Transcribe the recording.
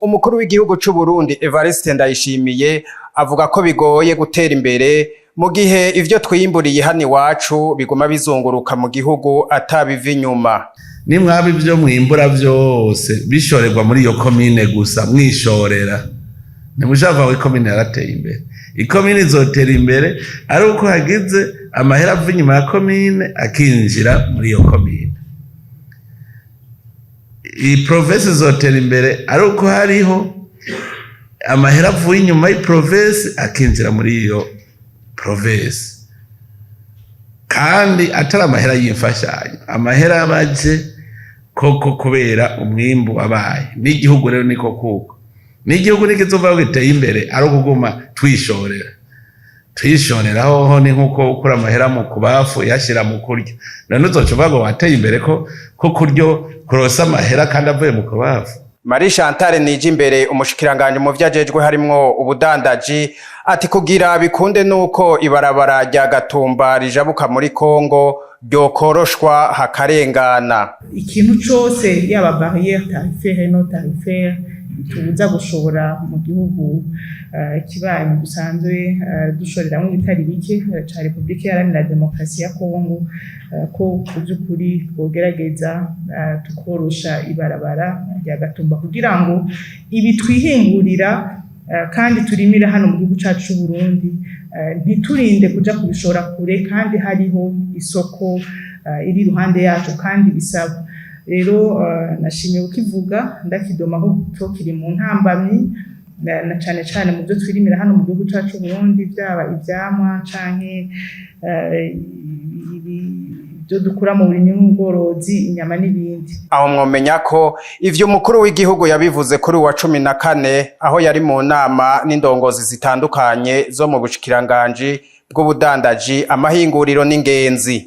Umukuru w'igihugu c'u Burundi Evariste Ndayishimiye avuga ko bigoye gutera imbere mu gihe ivyo twiyimburiye hano iwacu biguma bizunguruka mu gihugu atabiva inyuma. Nimwaba ivyo mwimbura vyose bishorerwa muri iyo komine gusa, mwishorera, ntimushaka ngo ikomine yarateye imbere. Ikomine izotera imbere ari uko hagize amahera ava inyuma ya komine akinjira muri iyo komine. Iyi province izotera imbere ari uko hariho amahera avuye inyuma y'iprovince akinjira muri iyo province, kandi atari amahera y'imfashanyo, amahera abaje koko kubera umwimbu wabaye. N'igihugu rero niko kuko n'igihugu nikizova giteye imbere ari ukuguma twishorera, twishorera. Hoho ni nkuko ukura amahera mu kubafu yashira mu kurya. None uzoca uvuga ngo wateye imbere ko kuryo kurosa amahera kandi avuye mu kubafu? Marie Chantal Nijimbere, umushikiranganje mu vyajejwe harimwo ubudandaji, ati kugira bikunde nuko ibarabara rya Gatumba rijabuka muri Kongo ryokoroshwa hakarengana. Ikintu cose, yaba barrière tarifaire, non tarifaire, tubuza gushora mu gihugu kibanyi dusanzwe dushoreramwo ibitari bike, ca Repubulika Iharanira Demokarasi ya Kongo, ko ku vy'ukuri twogerageza tukorosha ibarabara rya Gatumba kugira ngo ibi twihingurira kandi turimira hano mu gihugu cacu c'Uburundi ntiturinde kuja kubishora kure kandi hariho isoko iri iruhande yacu. Kandi bisaba rero, nashimiye kukivuga, ndakidomaho ko kiri mu ntambamyi na cane cane mu byo twirimira hano mu gihugu cacu Burundi, vyaba ivyamwa canke ibyo dukura mu burimyi n'ubworozi, inyama n'ibindi. Aho mwomenya ko ivyo umukuru w'igihugu yabivuze kuri uwa 14, aho yari mu nama n'indongozi zitandukanye zo mu bushikiranganji bw'ubudandaji, amahinguriro n'ingenzi.